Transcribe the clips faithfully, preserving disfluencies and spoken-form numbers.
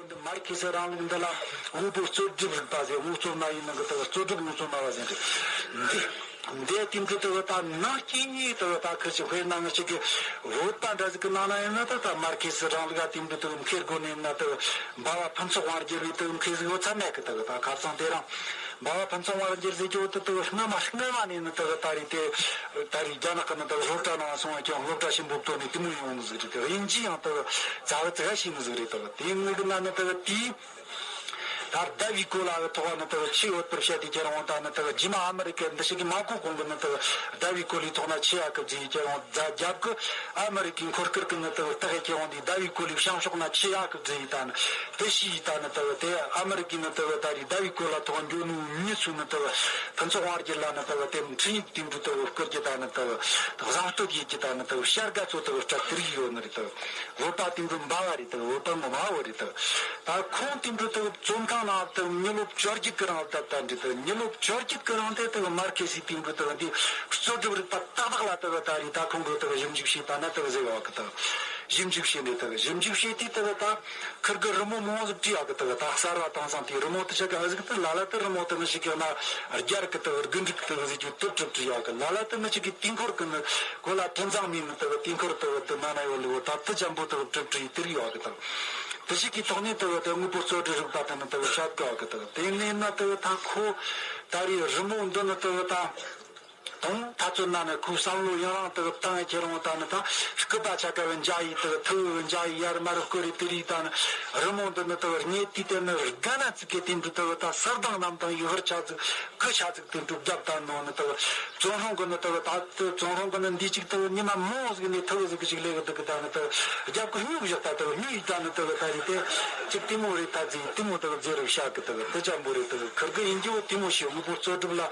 འདི་མར་ཁེ་སི་རིང་ལུགས་འདི་ལ་དངོས་པོ་རྩོད་སྒྲུབ་རིག་པ་ཟེར། དངོས་རྩོད་སྨྲ་བའི་ནང་གི་དག་རྩོད་སྒྲུབ་དངོས་རྩོད་སྨྲ་བ་ཟེར་རེད། འདི་འདི་དེང་གི་དག་ད་ནང་སྐྱེས་ནས་དག་ད་ཁུར་ཅིག་དཔེར་ན་ང་ཅིག་གི་བོད་པ་འདྲ་ཟིག་གི་ནང་ན་ཡིན་ན་ད་ད་མར་ཁེ་སི་རིང་ལུགས་ལ་དེང་གི་དག་མཁས་དགོས་ནས་ན་དག་འབའ་བ་ཕུན་ཚོགས་དབང་རྒྱལ་བའི་དག་མཁས་ཟིག་ཡོད་ཚ་མེད་གི། དག་ད་ཁ་སང་དེ་རིང་འབའ་བ་ཕུན་ཚོགས་དབང་རྒྱལ་ཟེར་གྱི་བོ་དེ་དག་སྔ་མ་སྔ་མ་ནས་ནི་དག་ད་རེད་དེ། ད་རེས་རྒྱ་ནག་གི་ནི་དག་སློབ་གྲྭ་ནང་སོང་བ་ཀྱང་སློབ་གྲྭ་ཆེན་པོ་བཏོན་ནས་དེ་མོ་ཡོང་ནི་ཟིག་རེད། དག་དབྱིན་ཇི་ཡང་དག་རྩ་བ་ཙི་ག་ཤེས་ནི་ཟིག་རེད། དག་དེ་ངེད་གི་ན་ནི་དག་དེའི་ད་ཟླ་བའི་གོ་ལ་གི་ཐོག་ནི་དག་ཆི་ཡོད་པར་བཤད་དེ་ཁྱེར་འོང་། ད་ནི་དག་རྗེས་མ་ཨ་མི་རི་ཀའི་འདི་ཞིག་གི་མ་གོ་གོང་གི་ནི་དག་ཟླ་བའི་གོ་ལའི་ཐོག་ན་ཆི་ཡ་གི་ཟིག་ཁྱེར་འོང་། རྒྱ་རྒྱབ་གི་ཨ་མི་རི་ཀའི་འཁོར་སྐར་གི་ནི་དག་ལྟ་གི་ཁྱེར་འོང་དེ་ཟླ་བའི་གོ་ལའི་བྱང་ཕྱོགས་ན་ཆི་ཡ་གི་ཟིག་ད་ནི་དེ་ཤི་ཡི་ད་ནི་དག་དེ་ཨ་མི་རི་ཀའི་ནི་དག་ད་རེས་ཟླ་བའི་གོ་ལ་ཐོག་འགྱོ་ནི་མྱི་ཚོ་ནི་དག་ཕུན་ཚོགས་དབང་རྒྱལ་ལ་ནི་དག་དེ་འཕྲིན་ཡིག་དེ་འདྲ་དག་བསྐུར་གྱི་ད་ནི་དག་བཟང་བསྟོད་ཡེད་ཀྱི་ད་ནི་དག་བྱ་དགའ་ཚོ་དག་སྤྲད་དེ་རིགས་ཡོད་ནི་རེད། དག་བོད་པ་དེ་འདྲ་འབའ་བ་རེད། དག་བོད་པ་ངོ་མ་བོ་རེད། དག་ད་ཁོང་དེ་འདྲ་དག་བཙོན་ཁང་ནང་དག་མྱི་ལོ་བཅོ་བརྒྱད་གི་རིང་བསྡད་ད་འདྲ། དག་མྱི་ལོ་བཅོ་བརྒྱད་གི་རིང་དེ་དག་མར་ཁེ་སི་དེ་འདྲ་དག་འདི་རྩོད་སྒྲུབ་རིག་པ་ཏག་ཏག་ལ་དག་ད་རེས་ད་ཁོང་གི་དག་ཞིབ་འཇུག་བྱས་ད་ནི་དག་ཟེར་བ་གི་དག་ཞིབ་འཇུག་བྱས་ནས་དག་ཞིབ་འཇུག་བྱས་དུས་དག་ད་ཁུར་གི་རི་མོ་མང་ཟིག་བྲིས་ཡག་གི། དག་ད་གསར་བ་དེང་སང་དེའི་རི་མོ་དེ་ཆ་ག་ཨ་ཟིག་དེ་ལ་ལ་དེ་རི་མོ་དེ་ནི་ཞིག་གི་ན་རྒྱར་གི་དག་དགུ་འགྲིག་དག་ཟིག་གི་དེ་གྲུབ་བྲིས་ཡག་གི། ལ་ལ་དེ་ནི་ཞིག་གི་དུས་འཁོར་གི་ནི་གོ་ལ་དྲི་མཚམས་མེད་ནི་དག་དུས་འཁོར་དག་དེ་ན་ན་ཡོད་ལི་བོ་ད་དེ་ཅན་པོ་དག་གྲུབ་བྲིས་དེ་རིགས་ཡག་གི། དག་དེ་ཞིག་གི་ཐོག་ནས་དག་དེ་དངོས་པོ་རྩོད་སྒྲུབ་རིག་པ་དེ་ནི་དག་བཤད་དགོས་གི། དག་དེ་ནས་ན་དག་ད་ཁོ་ད་རེས་རི་མོ་འདི་ནི་དག་ད། དང་ད་ཚོད་ན་ནི་ཁོའི་བསམ་བློ་ཡང་རང་དག་བཏང་ཁྱེར་འོང་ད་ནི་ད་སྐུད་པ་ཆ་ག་བའི་འཇའ་ཡི་དག་ཐུ་བའི་འཇའ་ཡི་ཡར་མར་བསྐོར་རེ་དེ་རིགས་ད་ནི་རི་མོ་འདི་ནི་དག་རྙེད་དུས་དེ་ནི་དགའ་ན་ཙི་གེ་དེ་འདྲ་དག་ད་ས་དང་གནམ་དང་ཡི་ཧར་ཆ་ཙིག་ཁུ་ཆ་ཙིག་དེ་འདྲ་རྒྱབ་ད་ནོ་ནི་དག་བཙོན་སྲུང་གི་ནི་དག་ད་བཙོན་སྲུང་གི་ནི་འདི་གཅིག་དག་ཉི་མ་མོ་ཟིག་ནས་ཐུ་བ་ཟིག་གི་ཅིག་ལས་གི་དག་གི་ད་ནི་དག་རྒྱབ་གི་སྨྱུག་བཞག་ད་དག་སྨྱུག་ཡིག་ད་ནི་དག་ད་རེད་དེ་ཅིག་དེ་མོ་རེད། ད་ཙི་དེ་མོ་དག་ཟེར་རུ་བཤད་གི་དག་དེ་ཅན་པོ་རེད། དག་ཁུར་གི་ཡིན་གྱི་བོ་དེ་མོ་ཞིག་དངོས་པོ་རྩོད་སྒྲུབ་ལ།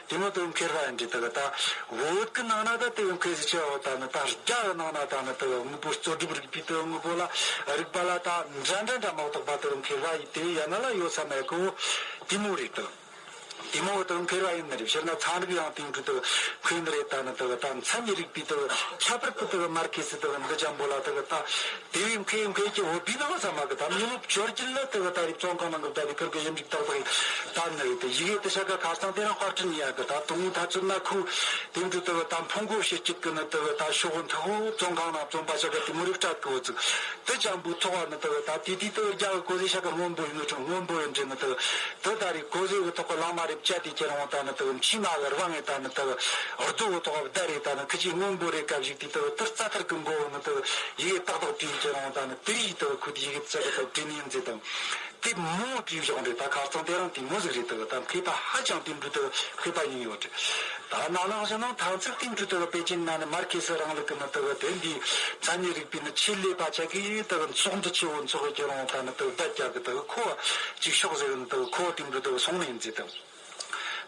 དེ་མོ་དེ་མཁས་པ་ཡིན་འདྲ་དག་ད། བོད་ཀྱི་ནང་ན་ད་དེ་མཁས་སུ་ཆེ་བ་ད་ནི་ད་རྒྱ་གི་ནང་ན་ད་ནི་དེ་དངོས་པོ་རྩོད་སྒྲུབ་རིག་པའི་དེ་དངོས་པོ་ལ་རིག་པ་ལ་ད་འདྲ་འདྲ་འདྲ་མ་གཏོགས་པ་དེ་མཁས་པ་ཡིན་དེ་ཡ་ན་ལ་ཡོད་ས་མེད་གོ། དེ་མོ་རེད་དོ། དེ་མོ་དེ་མཁས་པ་ཡིན་ནི་རེད། སྤྱིར་ན་ཚན་རིག་ཡང་དེ་འདྲ་དེ་མཁས་ནི་རེད། ད་ནི་དེ་ད་མཚན་ཉིད་རིག་པའི་དེ་ཁྱད་པར་དུ་དེ་མར་ཁེ་སི་དེ་འདི་ཅན་པོ་ལ་དེ་ད། དེ་བས་མཁས་མཁས་ཀྱི་འོ་བི་ནི་བ་ས་མ་གི་ད་མྱི་ལོ་བཅོ་བརྒྱད་ལ་དེ་བ་ད་རེས་བཙོན་ཁང་ནང་གི་ད་རེས་ཁུར་གི་ཞིབ་འཇུག་ཏག་ཏག་ཡིན་ད་ནི་རེད། དེ་ཡི་གེ་དེ་ཆ་ག་ཁ་སང་དེ་རང་དཔར་སྐྲུན་ཡ་གི་ད་དུང་ད་ཚོད་ན་ཁུ་དེ་འདྲ་དེ་བ་ད་འཕོང་སྒོ་ཕྱི་སྐྱིད་གི་ནི་དེ་བ་ད་ཤོག་འཐུ་བཙོན་ཁང་ནང་བཙོན་པ་ཆ་ག་དེ་མོ་རིགས་སྤྲད་གི་འོ་ཙིག་དེ་ཅན་པོའི་ཐོག་བ་ནི་དེ་བ་ད་དེ་དེ་དེ་བ་རྒྱ་གི་གོ་ཟེ་ཆ་ག་སྔོན་པོ་ཡིན་ནི་ཁྲོ་སྔོན་པོ་ཡིན་འདྲེ་ནི་དེ་བ་དེ་ད་རེས་གོ་ཟེ་གི་ཐོག་གི་ལང་མ་རེ་བཅད་དེ་ཁྱེར་འོང་ད་ནི་དེ་བ་མཆིལ་མ་གི་རྦ་ངེ་ད་ནི་དེ་བ་རྡོ་གི་ཐོག་བ་བརྡལ་རེ་ད་ནི་ཁི་ཅིག་སྔོན་པོ་རེ་བཀབ་ཞིག་དེ་དེ་བ་དེ་རྩ་ཐར་གི་མགོ་བོ་ནི་དེ་བ། ཡི་གེ་ཏག་ཏག་བྲིས་ཀྱི་རང་དང་ནི་དེ་ཡིག་དག་ཁུ་དེ་ཡི་གེ་ཚད་གི་དག་བྲིས་ནས་ཡིན་ཟེར་དང་། དེ་མོ་བྲིས་བཞག་འདྲེ་ད་ཁ་རྩང་དེ་རང་དེ་མོ་ཟིག་རེད་དག་ད་མཁས་པ་ཧ་ཅང་དེ་འདྲ་དག་མཁས་པ་ཡིན་ཡོད་རེད། ད་ན་ནང་བཞིན་ནང་ཐང་ཚིག་དེ་འདྲ་དག་པེ་ཅིན་ན་ནི་མར་ཁེ་སི་རིང་ལུགས་ཀྱི་ནི་དག་དེ་འདི་མཚན་ཉིད་རིག་པའི་ནི་ཆེད་ལས་པ་ཆ་གི་དག་ཚོགས་འདུ་ཆེ་བོ་འཚོགས་ཀྱི་རང་དང་ནི་དག་བརྡ་རྒྱག་གི་དག་ཁོ་ཅིག་ཤོག་ཟེར་གི་ནི་དག་ཁོ་དེ་འདྲ་དག་སོང་ནས་ཡིན་ཟེར་དང་།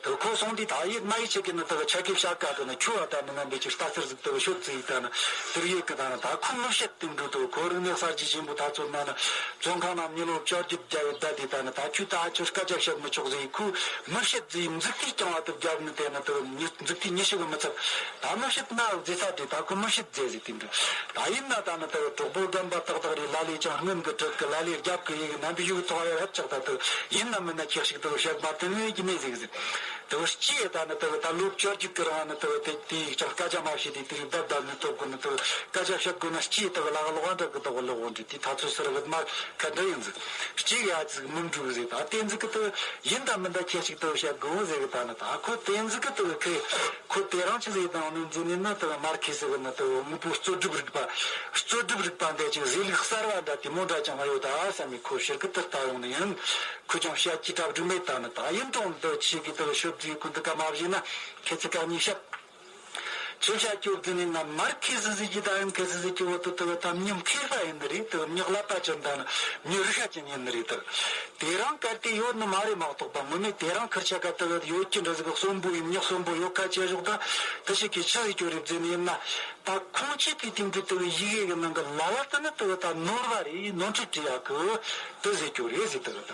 དེ་ཁོ་སོང་དུས་ད་ཡིག་མ་ཡིག་ཆེ་གི་ནི་དེ་ཆ་ཁེབས་བྱ་དཀའ་དེ་ནི་ཁྱོད་ཨ་ད་ནི་ངན་པའི་ཅིག་ལྟ་ཚུལ་ཟིག་དེ་ཤོད་ཙི་ཡིག་ད་ནི་དེར་ཡོད་གི་ད་ནི་ད་ཁོ་མི་བཤད་དེ་འགྲོ་དེ་ཁོ་རིག་གནས་གསར་བརྗེ་ཆེན་པོ་ད་ཚོད་ན་ནི་བཙོན་ཁང་ནང་མྱི་ལོ་བཅོ་བརྒྱད་བརྒྱབ་ཡོད་ད་དེ་ད་ནི་ད་ཁྱོད་ད་ཨ་ཅོ་སྐད་ཆ་བཤད་མི་ཆོག་ཟེར་ཁོ་མི་བཤད་ཟེར་མཛུབ་ཐེལ་རྐྱང་བ་དེ་བརྒྱབ་ནི་དེ་ནི་དེ་མཛུབ་ཐེལ་ཉི་ཤུ་གི་མི་ཚད་ད་མི་བཤད་ན་ཟེར་ས་དེ་ད་ཁོ་མི་བཤད་ཟེར་ཟེར་དེ་འགྲོ། ད་ཡིན་ན་ད་ནི་དེ་གྲོགས་པོ་རྒན་པ་ཏག་ཏག་རེད། ལ་ལས་ཀྱང་སྔོན་གི་གྲུབ་གི་ལ་ལས་རྒྱབ་གི་ཡིག་རྣམ་པའི་ཡུག་ཐོག་ཡར་ཧད་ཆག་ད་དེ་ཡིན་ན་མིན་ན་ཁྱེད་ཞིག་དེ་བཤད་མ་དེ་ངོས་ཀྱི་མེད་ཟིག་ཟིག་དེ་སྐྱིད་ད་ནི་དེ་ད་ལོ་བཅོ་བརྒྱད་གི་རང་ནི་དེ་དེ་དེ་ཡིག་ཀྱང་སྐད་ཆ་མ་བཤད་དེ་དེ་རིགས་བདག་བདག་ནི་ཐོབ་གི་ནི་དེ་སྐད་ཆ་བཤད་དགོས་ན་སྐྱིད་དེ་ལ་ལོག་འདྲ་གི་དེ་ལོག་འདྲི་དེ་ད་ཚོད་སར་བུད་མར་ཁ་འདྲ་ཡིན་ཟིག་སྐྱིད་ཡ་ཟིག་མི་འགྲུག་ཟིག་ད་དེ་ཟིག་གི་དེ་ཡིན་ད་མིན་ད་ཁྱེད་ཞིག་དེ་བཤད་དགོས་ཟིག་གི་ད་ནི་ད་ཁོ་དེ་ཟིག་གི་དེ་ཁེ། ཁོ་དེ་རང་ཆི་ཟིག་དང་ནི་འཛིན་ནི་ན་དེ་མར་ཁེ་སི་གི་ནི་དེ་དངོས་པོ་རྩོད་སྒྲུབ་རིག་པ། རྩོད་སྒྲུབ་རིག་པ་འདི་ཅིག་ཟེར་ལུགས་གསར་བ་འདྲ་དེ་མོ་འདྲ་ཅང་ཡོད་ད་བསམ་མི་ཁོ་ཕྱིར་གི་དེ་ལྟ་ཡོང་ནི་ཡིན། ཁོ་ཀྱང་བཤད་ཀྱི་གྲབས་སྒྲིག་མེད་ད་ནི་ད་ཡིན་གྲོང་འདི་ཆི་གི་དེ་ཤོབ་ཙི་ཁོ་འདི་ག་མ་བཞིན་ན་ཁེ་ཚི་ག་ཉིས་ཤབ། ཆི་བཤད་ཀྱི་འཛིན་ནི་ན་མར་ཁེ་སི་ཟིག་གི་ད་ཡང་ཁེ་སི་ཟིག་གི་འོ་དེ་དེ་ད་མྱི་མཁས་པ་ཡིན་ནི་རེད། དེ་མྱི་ཀླད་པ་ཅན་ད་ནི་མྱི་རིག་ཤ་ཅན་ཡིན་ནི་རེད་དེ། དེ་རང་གལ་ཏེ་ཡོད་ནི་མ་རེད་མ་གཏོགས་པ་ངོ་མས་དེ་རང་ཁུར་ཆ་ག་དེ་ཡོད་ཀྱི་འདྲ་ཟིག་གསོན་པོ་ཡིན་མྱི་གསོན་པོ་ཡོད་ཁ་ཆེ་ཞོག་ད་དེ་ཞིག་གིས་ཆི་ཟིག་གྱོ་རེད་ཟེར་ནི་ཡིན་ན། ད་ཁོང་ཆེ་གི་དེ་འདྲ་དེ་ཡི་གེ་གི་ནང་གི་ལ་ལ་དེ་ནི་དེ་ད་ནོར་བ་རེད། ནོར་འཁྲུལ་བྲིས་ཡག་གི་དེ་ཟེར་གྱོ་རེད་ཟེར་དེ་ད་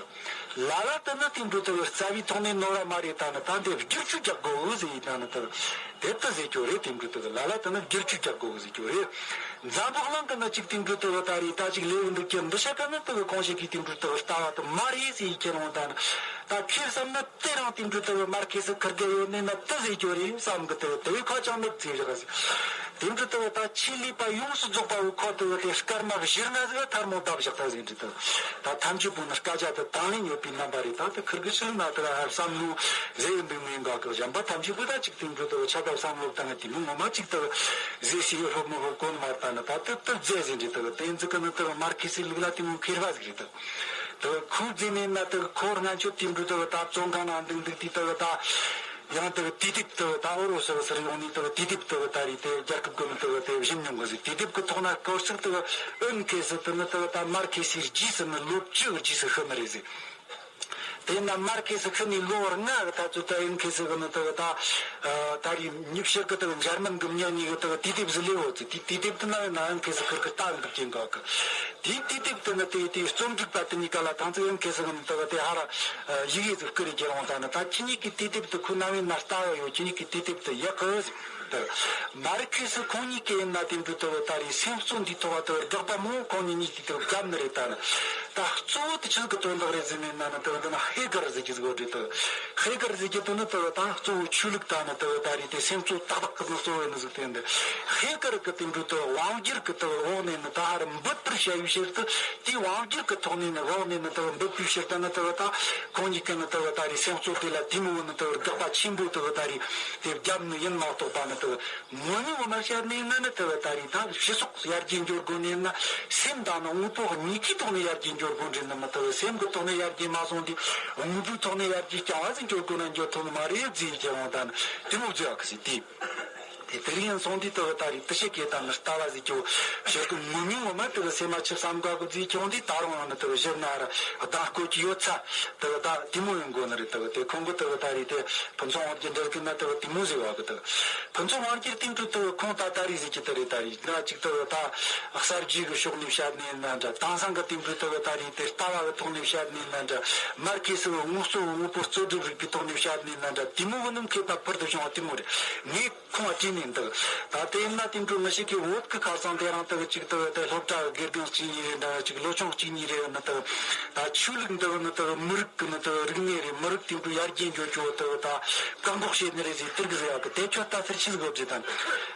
ལ་ལ་དེ་ནི་དེ་འདྲ་དེ་རྩ་བའི་ཐོག་ནས་ནོར་བ་མ་རེད། ད་ནི་ད་འདི་བསྒྱུར་བཅོས་རྒྱག་དགོས་ཟེར་ཡིན་ད་ནི་དེ། དེ་ལྟ་ཟེར་རྒྱུ་རེད། དེ་འདྲ་དེ་གི་ལ་ལ་དེ་ནི་བསྒྱུར་བཅོས་རྒྱག་དགོས་གི་ཟེར་རྒྱུ་རེད། འཛམ་བུ་གླིང་གི་ནི་གཅིག་དེ་འདྲ་དེ་གི་ད་རེས་ད་ཅིག་ལེའུ་འདི་ཀྱི་འདི་ཤ་ཀ་ནི་དེ་གི་གོང་ཞིག་གིས་དེ་འདྲ་དེ་གི་ལྟ་བ་དེ་མ་རེད་ཟེར་ཁྱེར་འོང་ད་ནི། ད་ཁྱེད་བསམ་ན་དེ་རང་དེ་འདྲ་དེ་གི་མར་ཁེ་སི་ཁུར་གི་ཡོད་ནི་ན་དེ་ཟེར་རྒྱུ་རེད་བསམ་གི། དེ་གི་དེ་བས་ཁ་ཅང་མེད་ཟེར་རེད་ཟེར། དེ་འདྲ་དེ་གི་ད་ཆེད་ལས་པ་ཡོངས་སུ་རྫོགས་པ་བོ་ཁོ་དེ་གི་དེ་སྐར་མ་བཞི་ལྔ་ཟིག་ཐལ་མོ་བརྡབ་བཞག་ད་ཟེར་འདྲ་དེ་གི། ད་ཐམས་ཅད་པོ་ནི་སྐད་ཆ་དེ་དང་ལེན་ཡོད་པའི་རྣམ་པ་རེད། ད་དེ་ཁུར་གི་ཕྱིར་ན་དེ་གི་ཧར་བསམ་བློ་ཟེར་ཡིན་པའི་ངོས་འགའ་གི་གཞན་པ་ཐམས་ཅད་པོ་ད་ཅིག་དེ་འདྲ་དེ་གི་ཆ་ག་བསམ་བློ་བཏང་ངེ་དེ་མོ་ངོ་མ་ཅིག་དེ་གི་ཟེར་ཤེས་ཡོད་སློབ་མོ་སློབ་གོ་ནི་མ་རེད། ད་ནི་ད་དེ་དེ་རྫས་ཟེར་འདྲ་དེ་གི་དེ་འཛི་གི་ནི་དེ་གི་མར་ཁེ་སི་ལུགས་ལ་དེ་མོ་མཁས་པ་ཟིག་རེད། དེ་དེ་གི་ཁོ་རྫས་ནས་ན་དེ་གི་ཁོ་སྔ་ཆད་དེ་འདྲ་དེ་གི་ད་བཙོན་ཁང་ནང་འདུག་འདུག་དུས་དེ་གི་ད། ཡང་དེ་གི་དུས་དེབ་དེ་གི་ད་ཨོ་རོ་སི་ཟེར་ཡོང་ནས་དེ་གི་དུས་དེབ་དེ་གི་ད་རེས་དེ་རྒྱལ་ཁབ་ཀྱི་ནི་དེ་གི་དེ་བཞིན་མྱོང་གི་ཟིག་དུས་དེབ་ཀྱི་ཐོག་ན་སྐོར་ཚིག་དེ་གི་ཨེན་ཁེ་སི་དེ་ནི་དེ་གི་ད་མར་ཁེ་སིའི་རྗེས་སུ་ནི་ལོ་བཅུ་གི་རྗེས་སུ་ཤི་ནི་རེད་ཟིག་དེ་ན་མར་ཁེ་སི་ཤི་ནས་ལོ་ལྔ་གི་ད་ཚོད་ད་ཨེན་ཁེ་སི་གི་ནི་དེ་གི་ད་ད་རེས་ཉི་ཤུ་གི་དེ་གི་འཇར་མན་གི་མྱི་གཉིས་གི་དེ་གི་དུས་དེབ་ཟིག་ལས་འོ་ཚིག་དེ་དུས་དེབ་དེ་ན་ཡོད་ན་ཨེན་ཁེ་སི་ཁུར་གི་ལྟ་འདུག་ཀྱིན་གི་གི་དེའི་དུས་དེབ་དེ་ནི་དེ་དེའི་རྩོམ་སྒྲིག་པ་དེ་གཉིས་ཀ་ལ་ཐང་ཚིག་ཨེན་ཁེ་སི་གི་ནི་དེ་གི་དེ་ཧ་ར། ཡི་གེ་ཟིག་བསྐུར་རེ་ཁྱེར་འོང་ད་ནི་ད་ཁྱེད་གཉིས་ཀྱི་དུས་དེབ་དེ་ཁོ་ན་བའི་ན་ལྟ་བ་ཡོད། ཁྱེད་གཉིས་ཀྱི་དུས་དེབ་དེ་ཡག་གི་ཟིག་དེ་མར་ཁེ་སི་ཁོང་གཉིས་ཀྱི་ཡིན་ན་དེ་འདྲ་དེ་གི་ད་རེས་སེམས་གཙོ་འདིའི་ཐོག་དེ་དགག་པ་མང་པོ་ཁོང་གཉིས་གཉིས་ཀྱིས་དེ་བརྒྱབ་ནི་རེད། ད་ནི་ད་གཙོ་བོ་དེ་ཆི་ཟིག་གི་དོན་དག་རེད་ཟེར་ནས་ན་ནི་དེ་འདི་ན་ཧེ་གར་ཟེར་གྱི་ཟིག་ཡོད་རེད། དེ་ཧེ་གར་ཟེར་གྱི་དེ་ནི་དེ་ད་གཙོ་བོ་ཆོས་ལུགས་ད་ནི་དེ་ད་རེས་དེ་སེམས་གཙོ་ཏག་ཏག་གི་ནི་གཙོ་བོ་ཡིན་ནི་ཟིག་དེ་འདི་ཧེ་གར་གི་དེ་འདྲ་དེ་དབང་སྒྱུར་གི་དེ་འོག་ནས་ནི་ད་ཧར་འབུད་པར་བྱ་བའི་ཕྱིར་དུ། དེའི་དབང་སྒྱུར་གྱི་ཐོག་ནས་ནི་འོག་ནས་ནི་དེ་འབུད་པའི་ཕྱིར་དུ་ནི་དེ་ད་ཁོང་གཉིས་ཀྱི་ནི་དེ་ད་རེས་སེམས་གཙོ་དེ་ལ་དེ་མོ་ནི་དེ་དགག་པ་ཆེན་པོ་དེ་ད་རེས་དེ་བརྒྱབ་ནི་ཡིན་མ་གཏོགས་པ་ནི་དེ་ངོ་མའི་ངོ་མ་བཤད་ནས་ན་ནི་དེ་ད་རེས་ད་སྤྱི་ཚོགས་ཡར་རྒྱས་འགྱུར་དགོས་ནས་ན་སེམས་དང་ནི་དངོས་པོ་གཉིས་ཀའི་ཐོག་ནས་ཡར་རྒྱས་འགྱུར་དགོས་འདྲ་ནི་མི་དེ་སེམས་ཀྱི་ཐོག་ནས་ཡར་རྒྱས་མ་སོང་དུས་དངོས་པོའི་ཐོག་ནས་ཡར་རྒྱས་རྐྱང་བ་ཟིག་འགྱུར་དགོས་ན་འགྱུར་ཐུབ་ནི་མ་རེད་ཟེར་གྱི་འོང་ད་ནི་དེ་མོ་བརྗོད་གི་ཟིག་དེ། དེ་དེ་རིང་སོང་དུས་དེ་གི་ད་རེས་དེ་ཤེས་ཀྱི་ད་ནི་ལྟ་བ་ཟིག་ཀྱང་ཞེ་གི་ངོ་མའི་ངོ་མ་དེ་གི་སེམས་མ་ཆུ་བསམ་དགའ་གི་ཟིག་ཀྱང་དེ་ད་རུང་ཡང་ནི་དེ་གི་ཞིབ་ན་ར་གདམ་བསྐོ་གི་ཡོད་ཚ་དེ་གི་ད་དེ་མོ་ཡོང་དགོས་ནི་རེད། དེ་གི་དེ་ཁོང་གི་དེ་གི་ད་རེས་དེ་ཕུན་ཚོགས་དབང་རྒྱལ་འདྲ་གི་ན་དེ་གི་དེ་མོ་ཟེར་བ་གི་དེ་གི་ཕུན་ཚོགས་དབང་རྒྱལ་དེ་འདྲ་དེ་གི་ཁོང་ད་ད་རེས་ཟིག་གི་དེ་རེད། ད་རེས་ན་ཅིག་དེ་གི་ད་གསར་བརྗེ་གི་ཕྱོགས་ནས་བཤད་ནས་ན་འདྲ། དེང་སང་གི་དེ་འདྲ་དེ་གི་ད་རེས་དེ་ལྟ་བ་གི་ཐོག་ནས་བཤད་ནས་ན་འདྲ། མར་ཁེ་སི་གི་དངོས་གཙོ་དངོས་པོ་རྩོད་སྒྲུབ་རིག་པའི་ཐོག་ནས་བཤད་ནས་ན་འདྲ། དེ་མོ་གི་ནི་མཁས་པ་ཕུལ་དུ་བྱུང་བ་དེ་མོ་རེད། ངས་ཁོང་བ་བྲིས་ནས་འདུག་ད་དེ་ཡིན་ན་དེ་འདྲ་མི་ཞིག་གིས་བོད་ཀྱི་ཁ་སང་དེ་རིང་དག་ཅིག་དག་དེ་སློབ་གྲྭ་དགེ་རྒན་གཅིག་གཉིས་རེད་འདྲ། ཅིག་ལོ་ཆུང་གཅིག་གཉིས་རེད་ནི་དག་ད་ཆོས་ལུགས་འདི་ནི་དག་མི་རིགས་ཀྱི་ནི་དག་རིག་གནས་རེད། མི་རིགས་དེ་འདྲ་ཡར་རྒྱས་འགྱོ་ཆོག་དག་ད་བཀག་འགོག་བྱེད་ནི་རེད་ཟེར་དེར་གི་ཟེར་ཡག་གི་དེ་ཁྱོད་ལྟ་ཚུལ་ཆི་ཟིག་ཡོད་ཟེར་དང་།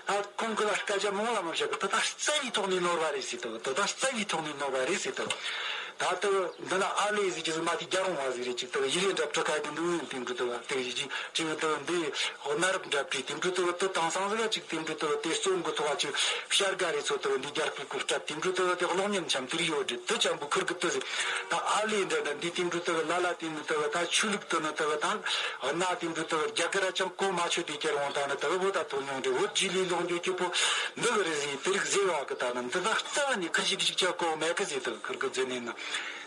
ད་ཁོང་གི་ལ་སྐད་ཆ་མང་ལ་མ་བཤད་གི། དེ་ད་རྩ་བའི་ཐོག་ནས་ནོར་བ་རེད་ཟེར་དག་ད་ད་རྩ་བའི་ཐོག་ནས་ནོར་བ་རེད་ཟེར་དག་ད་དག་འདི་ན་ཨ་ལེ་ཟེར་གྱི་ཟིག་མ་དེ་རྒྱ་རུང་བ་ཟིག་རེད། ཅིག་དག་ཡི་རེ་འདྲ་བྲི་ཁ་གི་འདུག་ཡོང་དེ་འདྲ་དག་དེ་ཡི་ཅིག་ཅིག་དེ་འདི་གནའ་རབས་འདྲ་བྲིས་དེ་འདྲ་དེ་དེ་དེང་སང་ཟིག་ཅིག་དེ་འདྲ་དེ་དེ་རྩོམ་གི་ཐོག་ཅིག་བྱ་དགའ་རེ་ཚོ་དེ་འདི་རྒྱལ་ཁབ་ཀྱི་སྐྲ་དེ་འདྲ་དེ་དེ་གློག་བརྙན་འཆམ་དེ་རིགས་ཡོད་རེད། དེ་འཆམ་པོ་ཁུར་གི་དེ་ཟིག་ད་ཨ་ལེ་འདྲ་འདྲ་འདི་དེ་འདྲ་དེ་ལ་ལ་དེ་ནི་དེ་ད་ཆོས་ལུགས་དེ་ནི་དེ་དང་གནའ་དེ་འདྲ་དེ་རྒྱ་གར་ཅང་གོ་མ་ཆོད་དེ་ཁྱེར་འོང་ད་ནི་དེ་བོ་ད་ཐོན་མྱོང་རེད། བོད་རྗེས་ལུས་ལོག་འགྱོ་སྐྱིད་པོ་འདི་གི་རེད་ཟིག་དེ་རིགས་ཟེར་བ་གི་ད་ནི་འདི་ད་རྩ་བ་ནས་ཁུར་ཞིག་ཅིག་ཅང་གོ་མེད་གི་ཟིག་དེ་ཁུར་གི་རྫུན་ནི་ནི།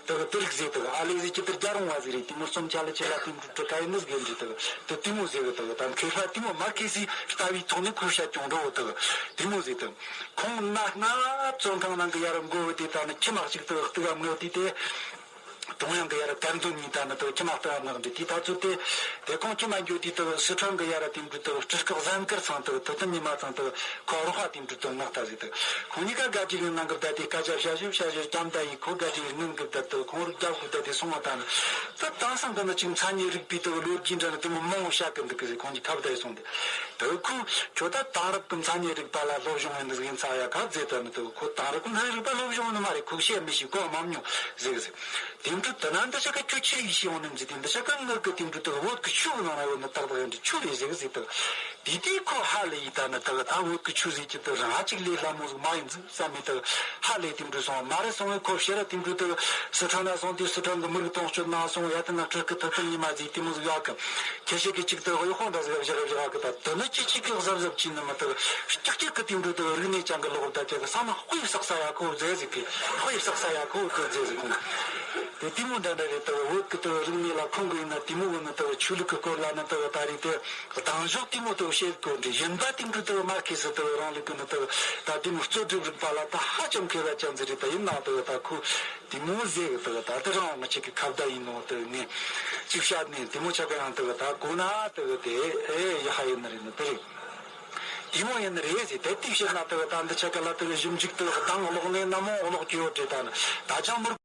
དེ་གི་དེ་རིགས་ཟེར་དེ་གི་ཨ་ལེ་ཟེར་གྱི་དེ་རྒྱ་རུང་བ་ཟིག་རེད། དེ་མོ་རྩོམ་ཆ་ལ་ཆེ་ལ་དེ་འདྲ་ག་ཡིན་ནི་ཟིག་འདྲི་དེ་གི་དེ་དེ་མོ་ཟེར་གི་དེ་གི་ད་མཁས་པ་དེ་མོ་མར་ཁེ་སིའི་ལྟ་བའི་ཐོག་ནས་ཁོ་བཤད་ཀྱང་འགྲོ་བོ་དེ་གི་དེ་མོ་ཟེར་དེ་ཁོང་གནའ་སྔ་བཙོན་ཁང་ནང་གི་ཡར་མགོ་བོ་དེ་ད་ནི་ཁྱི་མ་གཅིག་དེ་གི་གཏུག་ག་མངགས་དུས་དེ་ཀྲུང་དབྱང་གི་ཡར་བཀའ་འདོན་གཉིས་ད་ནི་དེ་གི་ཁྱི་མ་གཏུག་ག་མངགས་འདྲི་དེ་ད་ཚོད་དེ་དེ་ཁོང་ཁྱི་མ་འགྱོ་དུས་དེ་གི་སི་ཁྲོན་གི་ཡར་དེ་འདྲ་དེ་གི་སྤྲུལ་སྐུ་གཟན་དཀར་ཚང་དེ་གི་ཐུབ་བསྟན་ཉི་མ་ཚང་དེ་གི་ཁོ་རོགས་པ་དེ་འདྲ་དེ་མངགས་ད་ཟེར་དེ་ཁོང་གཉིས་ཀ་དགའ་སྐྱིད་ཀྱི་ནང་གི་བསྡད་དེ་སྐད་ཆ་བཤད་ཞིབ་བཤད་ཞིབ་སྐྱམ་ད་ཡིས་ཁོ་དགའ་སྐྱིད་ཀྱི་ངང་གི་བསྡད་དེ་ཁོང་རུ་རྒྱབ་གི་བསྡད་དེ་སོང་བ་ད་ནི་ད་དེང་སང་གི་ནི་ཅིག་མཚན་ཉིད་རིག་པའི་དེ་གི་ལོ་རྒྱུས་འདྲ་ནི་དེ་མོ་མང་བོ་བཤད་གི་འདུག་གི་ཟེར། ཁོང་གཉིས་ཁ་བརྡ་ཡི་སོང་སྟེ་དེ་ཁོ་ཁྱོད་ད་དེང་རབས་ཀྱི་མཚན་ཉིད་རིག་པ་ལ་སློབ་སྦྱོང་ཡིན་འདུག་ཡིན་ཚ་ཡ་ཁ་བརྫེ་ད་ནི་དེ་ཁོ་དེང་རབས་ཀྱི་མཚན་ཉིད་རིག་པ་སློབ་སྦྱོང་ནི་མ་རེད། ཁོ་བཤད་མི་ཤེས་གོ་མ་མྱོང་ཟེར་གི་ཟེར། དེ་འདྲ་དེ་ན་འདི་ཆ་ག་ཁྱོད་ཆི་ཡིས་ཤེས་ཡོང་ནི་མཛད་དེ་འདི་ཆ་ག་ངག་གི་དེ་འདྲ་དེ་བོད་ཀྱི་ཆོས་ནང་ན་ཡོད་ནི་ཏག་ཏག་ཡིན་འདྲ་ཆོས་རེད་ཟེར་གི་ཟེར་དེ། དེ་དུས་ཁོ་ཧ་ལས་ཡིན་ད་ནི་དེ་ད་བོད་ཀྱི་ཆོས་ཟེར་གྱི་དེ་རང་གཅིག་ལས་སླ་མོ་ཟིག་མ་ཡིན་ཟིག་བསམ་མི་དེ་ཧ་ལས་དེ་འདྲ་སོང་བ་མ་རེད། སོང་བས་ཁོ་ཕྱིར་ར་དེ་འདྲ་དེ་སི་ཁྲོན་ན་སོང་དུས་སི་ཁྲོན་གི་མི་རིགས་དོན་གཅོད་ནང་སོང་ཡ་དེ་ན་སྤྲུལ་སྐུ་ཐུབ་བསྟན་ཉི་མ་ཟིག་དེ་མོ་ཟིག་ཡོད་གི། ཁྱེད་ཞིག་གི་གཅིག་དེ་གཡོག་པོ་འདྲ་ཟིག་བཞག་བཞག་གི་ད་དེ་ནི་ཅི་ཅིག་གི་གཟབ་གཟབ་བྱས་ནི་མི་དེ་ཀྱག་ཀྱག་གི་དེ་འདྲ་དེ་རིག་གནས་ཅན་གི་ལོག་ད་དེ་གི་ས་ན་དཔེ་བསགས་ས་ཡ་ཁོ་མཛད་ཟིག་གི་དཔེ་བསགས་ས་ཡ་ཁོ་དེ་མཛད་ཟིག་ཁོང་། དེ་དེ་མོ་འདྲ་འདྲ་རེད། དེ་བོད་ཀྱི་དེ་རིག་གནས་ལ་ཁོང་གི་ཡིན་ན་དེ་མོ་བོ་ནི་དེ་ཆོས་ལུགས་ཀྱི་སྐོར་ལ་ནི་དེ་ད་རེས་དེ་གདེང་འཇོག་དེ་མོ་དེ་བྱེད་དགོས་འདྲ་ཡིན་པ་དེ་འདྲ་དེ་མར་ཁེ་སི་དེ་རང་ལུགས་ཀྱི་ནི་དེ་ད་དེ་མོ་རྩོད་སྒྲུབ་རིག་པ་ལ་ད་ཧ་ཅང་མཁས་པ་ཅན་ཟིག་རེད། ད་ཡིན་ན་དེ་ད་ཁོ་དེ་མོ་ཟེར་གི་དེ་ད་དེ་རང་ང་ཅིག་གི་ཁ་བརྡ་ཡིན་ནོ་དེ་ངས་ཅིག་བཤད་ནས་དེ་མོ་ཆ་ག་ཡང་དེ་ད་གོ་ན་དེ་དེ་ཨེ་ཡ་ཧ་ཡིན་ནི་རེད་ནི་དེ་རེད། དེ་མོ་ཡིན་ནི་རེད་ཟེར། དེ་དུས་བཤད་ན་དེ་གི་ད་འདི་ཆ་ག་ལ་དེ་གི་ཞིབ་འཇུག་དེ་གི་གདང་གློག་ནས་ནམ་འོང་གློག་གི་ཡོད་རེད། ད་ནི་ད་ཅང་མི་